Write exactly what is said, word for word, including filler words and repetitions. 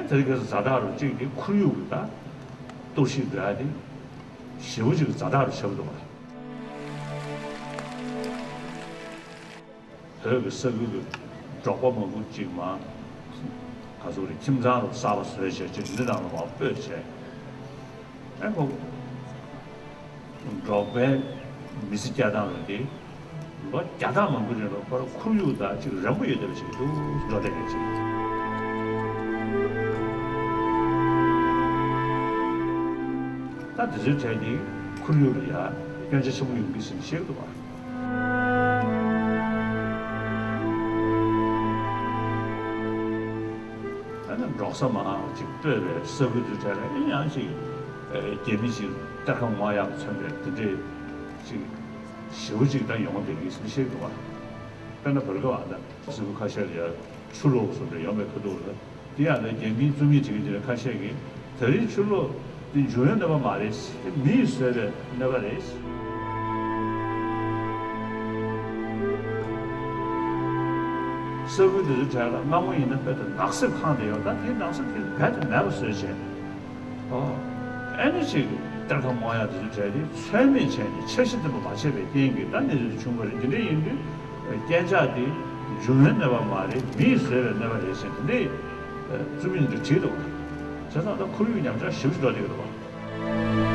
དེ་རིང་ཁ་སང་ཛ་དྲག་རུ་གཅིག་དེ་ཁོར་ཡུག་གི་ད་གཏོར་བཤིག་འགྲོ་ཡ་དེ་ཞེ་པོ་ཅིག་ཛ་དྲག་རུ་ཆགས་འདུག་བ། བོད་ཀྱི་ས་ཁུལ་གྱི་འབྲོག་པ་མང་པོ་ཅིག་མ་ག་ཚོད་རེད། ཁྱིམ་ཚང་རུ་གསར་པ་བཟོས་བྱས་ཅིག་འདི་ནང་ལ་མ་སྤོས་བྱས། ཨེ་ཁོ། འབྲོག་པའི་མི་ཚེ་སྐྱེལ་སྟངས་རེད་དེ། ལོ་བརྒྱ་ཕྲག་མང་པོའི་རིང་ལ་ཁོ་རང་ཁོར་ཡུག་དང་ཅིག་རན་པོ་ཡོད་བསྡད་པ་ཞིག་འདུག་འགྲོ་བསྡད་མཁན་ཅིག་ད་དེ་ཚོའི་གྲས་དེ་ཁོར་ཡུག་ལ་ཡ་སྐྱོན་ཆ་ཆེན་པོ་ཡོང་གི་ཟིན་བཤད་འདུག་བ། ཨ་ནི་འབྲོག་ས་མང་ཅིག་སྤོས་པའི་ས་ཁུལ་དུ་གྲས་ལ་ཨེ་ཡང་ཅིག་རྒྱ་མི་ཅིག་གཏེར་ཁ་སྔོག་ཡག་མཚོན་པའི་དེ་འདྲས་ཅིག་ཞེ་པོ་ཅིག་ད་ཡོང་བསྡད་ཀྱི་ཟིན་བཤད་འདུག་བ། དཔེར་ན་བོད་སྐབས་ཨ་ད་ས་ཁུལ་ཁ་ཤས་ལ་ཡ་ཆུ་ལོག་བཟོ་འདྲ་ཡོང་བའི་ཁ་ཐུག་ལ་དེ་ཡང་ད་རྒྱ་མིའི་རྩོམ་ཡིག་བྲིས་མཁན་དེ་ལ་ཁ་ཤས་ཀྱིས་ད་རེས་ཆུ་ལོག་དེ་འབྱུང་བའི་གནོད་པ་མ་རེད། དེ་མིས་བཟོས་པའི་གནོད་པ་རེད། ས་ཁུལ་དེ་ཚོའི་གྲས་ལ་སྔ་མོ་ཡིན་ན་རྦད་དེ་ནགས་གསེབ་ཁང་དེ་ཡོད། ད་དེ་ནགས་གསེབ་དེ་རྦད་དེ་མེད་པ་བཟོས་བྱས། ཨོ། ཨེ་ནི་ཅིག་གཏེར་ཁ་སྔོག་ཡག་དེ་ཚོའི་གྲས་དེ་ཚོད་མེད་བྱས་ནས་འཆར་གཞི་འདི་མ་བྱས་པའི་རྐྱེན་གྱིས་ད་གནས་ཚུལ་དེ་བྱུང་བ་རེད། དེ་འདྲ་ཡིན་དུས་རྐྱེན་ཆག་དེ་འབྱུང་བའི་གནོད་པ་མ་རེད། མིས་བཟོས་པའི་གནོད་པ་རེད་ཟེར་དེ་འདྲའི་རྩོམ་ཡིག་འདི་བྲིས་འདུག་བྱས་ཙང་ད་ཁོར་ཡུག་ཉམས་ཆག་ཞེ་པོ་ཅིག་འགྲོ་བསྡད་ཀྱི་འདུག་བ།